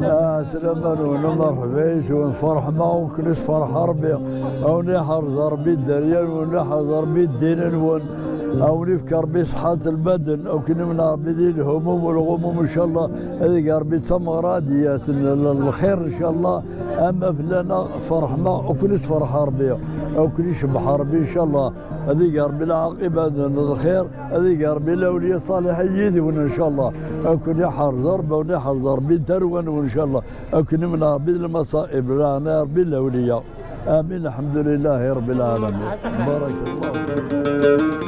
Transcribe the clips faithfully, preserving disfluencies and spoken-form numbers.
Ah, slamma-nwen, marḥba yes-wen, ferḥma, ur ken-isferḥ Ṛebbi. A wen-iḥrez Ṛebbi dderya-nwen, a wen-iḥrez Ṛebbi ddin-nwen. A wen-ifk Ṛebbi ṣṣeḥḥat lbaden, a wen-imneɛ Ṛebbi di lhumum u lɣumum, ncallah. Ad ig Ṛebbi d tameɣra ad d-yaten l-, lxir, ncallah. Ama fell-aneɣ, ferḥma, ur ken-isferḥ Ṛebbi. A wen-icebbeḥ Ṛebbi, ncallah. Ad ig Ṛebbi lɛaqiba n lxir, ad ig Ṛebbi lawliya ṣṣaliḥin yid-wen, ncallah. A ken-iḥrez Ṛebbi, a wen-iḥrez Ṛebbi tarwa-nwen, ncallah. A ken-imneɛ Ṛebbi d lmaṣaib, leɛna Ṛebbi lawliya. Amin, lḥemdulillahi Ṛebbi lɛalamin. Barakallahu.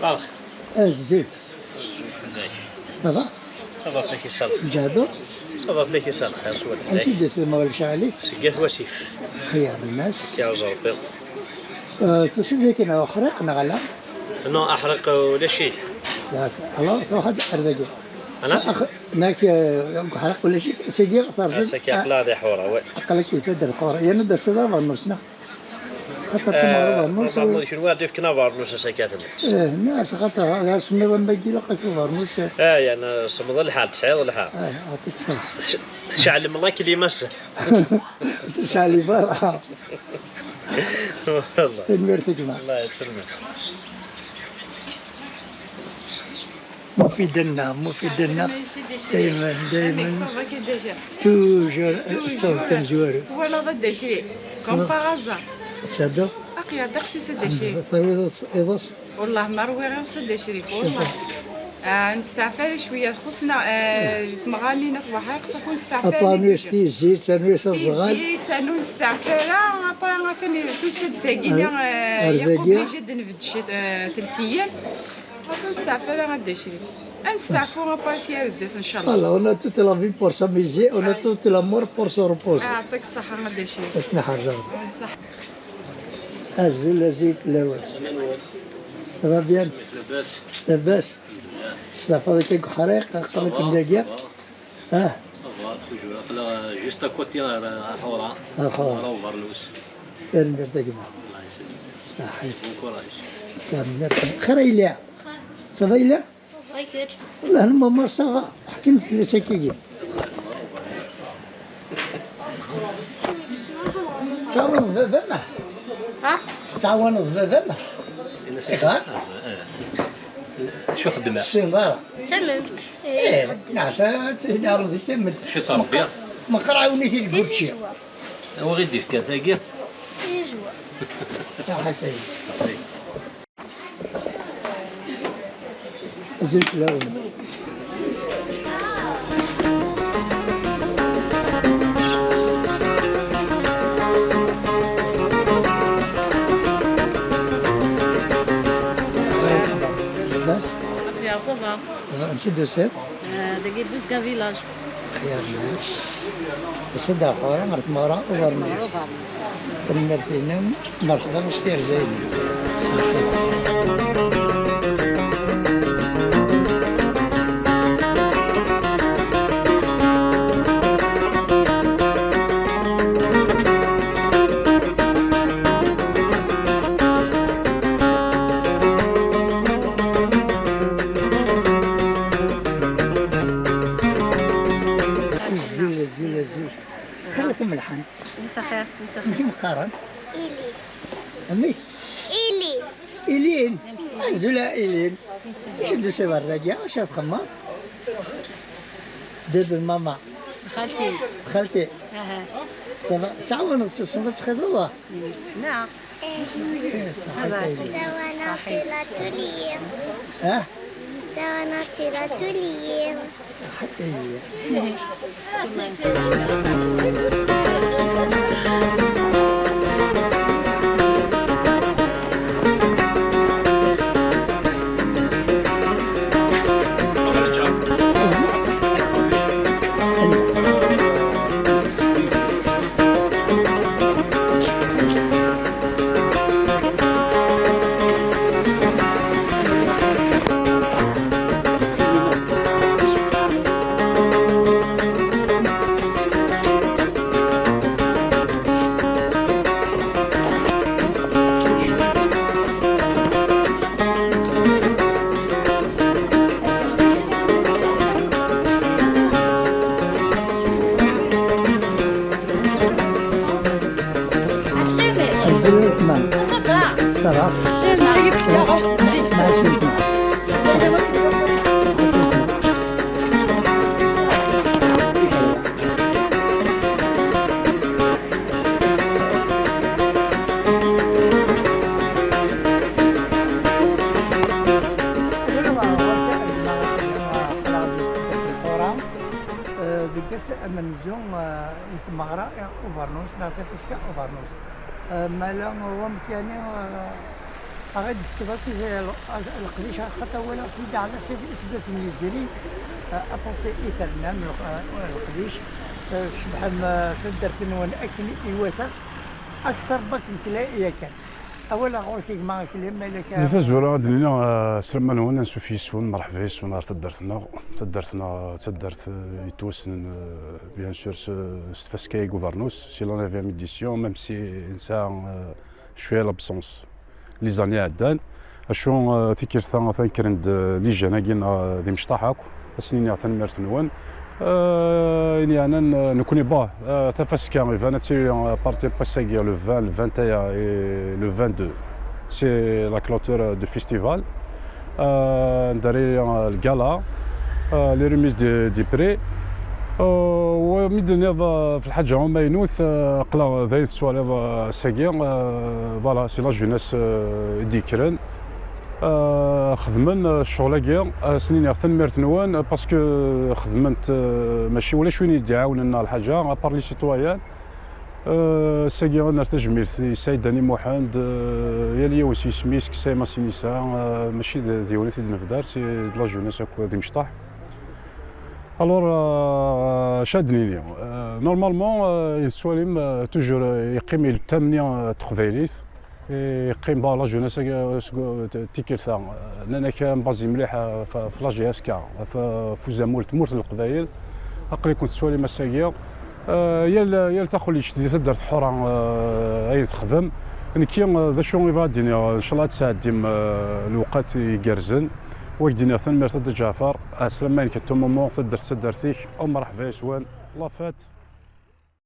Ax. Ajdid. Ça va? Ça va, fell-ak i ṣṣalḥ. Ǧeɛdu? Ça va, fell-ak i ṣṣalḥ, xir s walḥal. Ansi d-tusiḍ, ma ulac aɣilif? Seg At Wasif. Xir, nnas. Yerẓ Rebbi. Euh, tusiḍ-d akken uḥriq neɣ ala? Non, aḥriq ulac-it. D'accord. Alors, truḥ-d ar dagi. Ana? Ax-, nak, euh, uḥriq ulac-it, sigi terziḍ. Ass-agi aql-aɣ di Ḥura, ouais. Aql-ak di Ḥura, ouais. Yerna d-tersiḍ abernus, neɣ? Xaṭer d tameɣra, eh, abernus, abernus, kenwi ad d-ifken abernus ass-agi ad nemmekti. Eh, nniɣ-as xaṭer asemmiḍ am wagi ilaq-ak ubernus. Eh, yeɛni semmeḍ lḥal, tesɛiḍ lḥal. Eh, yeɛṭik ṣṣeḥḥa. Tceɛlem la klima ass-a. Tceɛli berra. Wallah. Tanemmirt a gma. Allah yesselmek. Mufida-nneɣ, Mufida-nneɣ. Daymen, daymen. Toujours, toujours. Twalaḍ a Dda Crif. Comme par hasard. Tcaddeḍ? Aql-aɣ ddeqs-is a Dda Crif. Terwiḍ iḍes? Wallah, ma rwiɣ iḍes a Dda Crif, wallah. Ah, nesteɛfa cwiya, txuṣṣ-neɣ, ah, temɣarin n At Buḥriq, safu nesteɛfa. Apanu-s tizit, anu-s aẓɣal. Tizit, anu nesteɛfa ara, apa atan tusa-d tagi, ah, ah, obligé ad nbedd ciṭ, ah, teltiyen. Apa nesteɛfa ara a Dda Crif. Ad nesteɛfu, apa si ar zdat, ncallah. Voilà, on a toute la vie pour s'amuser, on a tout l'amour pour se reposer. Ah, yeɛṭik ṣṣeḥḥa a Dda Crif. Ṣṣeḥḥa. Azul, azul fell-awen. Ça va bien? Labas. Labas. Testeɛfaḍ akka deg uḥriq, aql-iken dagi? Ça va. Ah. Ça va, toujours. Aql-aɣ juste à côté ar, ar Ḥura. Ar Ḥura. Ar Ubeṛnus. Tanemmirt a gma. Allah yesselmek. Saḥit. Bon courage. Tanemmirt. Xir a yelli. Ça va yelli? Ay kečč. Wallah, ma ça va. Ḥkimet fell-as akkagi. Tettɛawaneḍ baba-m? Ha? Tettɛawaneḍ baba-m? Iɣar? Acu xeddmeɣ? Ssuma. Tamemt. Eh, neɛsa, neɛreḍ i tamemt. Acu ttṛebbiɣ? Meqqar ɛiwen-it-id deg učči. Tizizwa. Awi ɣ-id-ifkan tagi. Tizizwa. Ṣaḥa tagi. Azul fell-awen. Labas? Lxir, ça va. Ça va, ansi d-tusiḍ? Ah, dagi Buzga village. Xir nnes. Tusa-d ar Ḥura ɣer tmeɣra Ubeṛnus. Tanemmirt-inem, merḥba s tirza-inem. Azul, azul, azul. Xir a Tamelḥant. Msa xir, msa xir. Amek i m-qqaren? Ili. Amek? Ili. Ilin. Azul a Ilin. Acu d-tusiḍ ar dagi? Acu ara txemmeḍ? Dad d mama. D xalti. D xalti. Aha. Ça va? Tɛawaneḍ, tessneḍ ad txiḍeḍ? Ssneɣ. Eh, ṣaḥit a Ilin. Ttawanaɣ si l'atelier. Ah? Ttawanaɣ si l'atelier. Ṣaḥit a Ilin. Azul a gma. Ça va? Ça va. Ça va. Merci. Deg ass amenzu, eh, i tmeɣra i Ubeṛnus, neɣ tafaska Ubeṛnus. Eh, mala wamek yani, eh, aɣ-d-tefkeḍ akk leqdic, xaṭer walaɣ-t-id ɛla iseggasen yezrin, eh, aṭas i ternan leq-, eh, leqdic, eh, tcebḥem, eh, taddart-nwen akken iwata, akter n wakken tella yakan. Awal ɣur-k a gma Akli, ma yella kra. Di tazwara ad d-nini, eh, sslama-nwen, ansuf yes-wen, merḥba yes-wen ɣer taddart-nneɣ. Taddart-nneɣ d taddart, eh, yettwassnen, eh, bien sûr, s, s tfaska-agi n Ubeṛnus, c'est la neuvième édition, même si nesɛa, eh, cwiya l'absence les années iɛeddan. Acu, eh, tikkelt-a atan kkren-d, eh, les jeunes-agi, eh, d imecṭaḥ akk. Ad sen-iniɣ tanemmirt-nwen. Euh, il y a un, euh, nekkni, bah, euh, tafaska iban ad tili, euh, parti n wass-agi, le vingt, le vingt et un et le vingt-deux. C'est la clôture du festival. Euh, ndari, euh, le gala, euh, les remises de, des prix. Euh, wa mi d-tenniḍ, euh, f lḥaǧa amaynut, euh, aql-aɣ d ayen tettwaliḍ, euh, ass-agi, euh, voilà, c'est la jeunesse, euh, i d-yekkren. Euh, xedmen, euh, ccɣel-agi, euh, s-nini tanemmirt-nwen, euh, parce que xedment, euh, mačči ulac win i d-iɛawnen neɣ lḥaǧa, à part les citoyens. Euh, ass-agi ad nerr tajmilt i Saïd Dani Muḥend, euh, yal yiwen s yisem-is, Kessay Massinissa, euh, mačči d, d yiwen i t-id-nebder, c'est de la jeunesse akk d imecṭaḥ. Alors, euh, acu ad d-nini? Euh, normalement, euh, yettwalim, euh, toujours, euh, yeqqim yettamenni, euh, teqbaylit. Yeqqim, bah, la jeunesse, euh, seg, euh, t-, tikkelt-a. Euh, nnan-ak, euh, mbazi mliḥ, euh, f, f la J S K, f, f uzamul n tmurt n Leqbayel. Aql-iken tettwalim ass-agi. Euh, yal, yal taxlict di taddart Ḥura, euh, ay texdem. Nekki, euh, d acu i bɣiɣ ad d-iniɣ, inchallah ad tesɛeddim, euh, lewqat igerrzen. Wa k-d-iniɣ tanemmirt a Dda Ǧaɛfar. Ɛeslama-inek a tout moment, taddart d taddart-ik. Aw mṛeḥba yes-wen. La fête.